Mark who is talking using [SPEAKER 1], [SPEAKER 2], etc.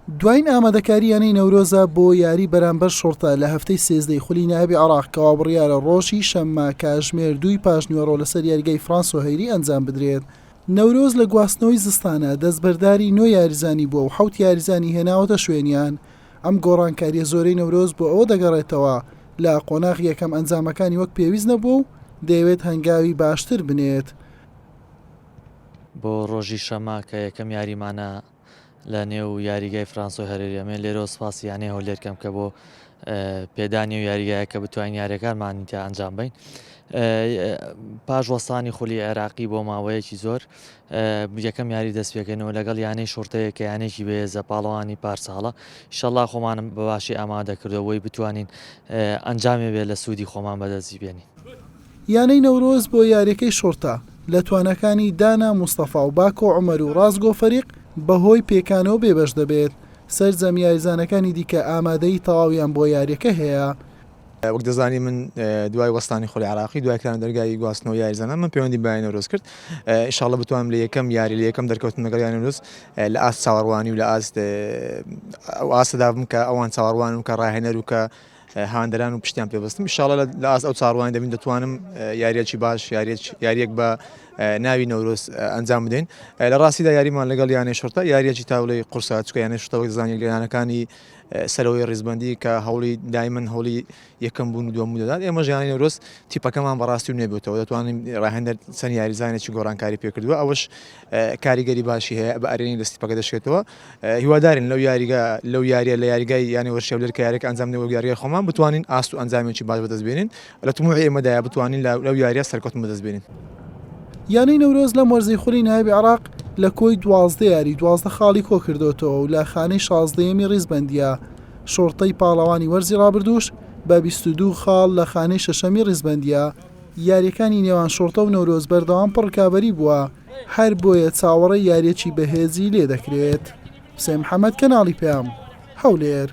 [SPEAKER 1] دوایین ئامادەکاری یانەی نەورۆزە بۆ یاری بەرامبەر شوڕتە لە هەفتەی سێزدەی خولی نایابی عێراق کەوا بڕیارە ڕۆژی شەممە کاژمێر دووی پاشنیوەڕۆ لەسەر یاریگای فرانسۆ هەیری ئەنجام بدرێت. نەورۆز لە گواستنەوەی زستانە دەستبەرداری نۆ یاریزانی بووە و حەوت یاریزانی هێناوەتە شوێنیان، ئەم گۆڕانکارییە زۆرەی نەورۆز بۆ ئەوە دەگەڕێتەوە لە قۆناغی یەکەم ئەنجامەکانی وەک پێویست نەبووە و دەیەوێت هەنگاوی باشتر بنێت.
[SPEAKER 2] بۆ ڕۆژی شەممە کە یەکەم یاریمانە لە نێو یاریگای فرانسۆی هەرێری ئەمێ لێرەوە سپاسی یانەی هەولێر کەم کە بۆ پێدانی و یاریگایە کە بتوانین یاریەکانمانی تیا ئەنجام بین پاش وەستانی خولی عێراقی بۆ ماوەیەکی زۆر یەکەم یاری دەستپێکەنەوە لەگەڵ یانەی شوڕتەیە کە یانێکی بەهێزە پاڵەوانی پارساڵە ئیشەڵا خۆمانم بە باشی ئامادە کردەوە بۆی بتوانین ئەنجامێ بێ لە سوودی خۆمان بەدەستی بێنین.
[SPEAKER 1] یانەی نەورۆز بۆ یاریەکەی شوڕتە لە تواناکانی دانا موستەفا و باکۆ عومەر و ڕاستگۆ فەریق بەهۆی پێکانەوە بێبەش دەبێت، سەرجەم یاریزانەکانی دیکە ئامادەیی تەواویان بۆ یاریەکە هەیە.
[SPEAKER 3] وەک دەزانی من دوای وەستانی خولی عراقی دوای کرانە دەرگای گواستنەوە یاریزانان من پەیوەندی بە یانەی نەورۆز کرد ئینشاڵڵە بتوانم لە یەکەم یاری لە یەکەم دەرکەوتن لەگەڵ یانەی نەورۆز لە ئاست چاوەڕوانی و لە ئاست ئەو ئاستەدا بم کە ئەوان چاوەڕوانن و کە ڕاهێنەر و کە هاندەران و پشتیان پێبەستم ئینشاڵڵە لە ئاست ئەو چاوەڕوانی دەبین دەتوانم یاریەکی باش یاریەک بە ناوی نەورۆز ئەنجام بدەین لە ڕاستیدا یاریمان لەگەڵ یانەی شرتە یاریەکی تاوڵی قورسە چکە یانەی شرتە وەک دەزانین لە یانەکانی سەرەوەی ڕیزبەندی کە هەوڵی دایمن هەوڵی یەکەم بوون و دووەم بوون دەدات ئێمەش یانەی نەورۆز تیپەکەمان بەڕاستی و نوێ بووتەوە دەتوانین ڕاهێنەر چەند یاریزانێکی گۆڕانکاری پێکردووە ئەوەش کاریگەری باشی هەیە بە ئەرێنی لە تیپەکە دەشکێتەوە هیوادارین لەو یاریگا لەو یاریە لە یاریگای یانەی وەرزشی هەولێر کە یاریەکە ئەنجام دەدەین وەک یاریگای خۆمان بتوانین ئاست و ئەنجامێکی باش بەدەست بێنین لە تموحی ئێمەدایە بتوانین لەو یاریە سەرکەوتن بەدەست بێنین.
[SPEAKER 1] یانەی نەورۆز لەم وەرزەی خولی نایابی عێراق لە کۆی 12 یاری 12 خاڵی کۆکردۆتەوە و لە خانەی شازدەیەمی ریزبەندییە، شوڕتەی پاڵەوانی وەرزی رابردووش بە 22 خاڵ لە خانەی شەشەمی ریزبەندییە، یارییەکانی نێوان شوڕتە و نەورۆز بەردەوام پڕ رکابەری بووە، هەر بۆیە چاوەڕێی یارییەکی بەهێزی لێدەکرێت. حوسێن محەمەد، کەناڵی پەیام، هەولێر.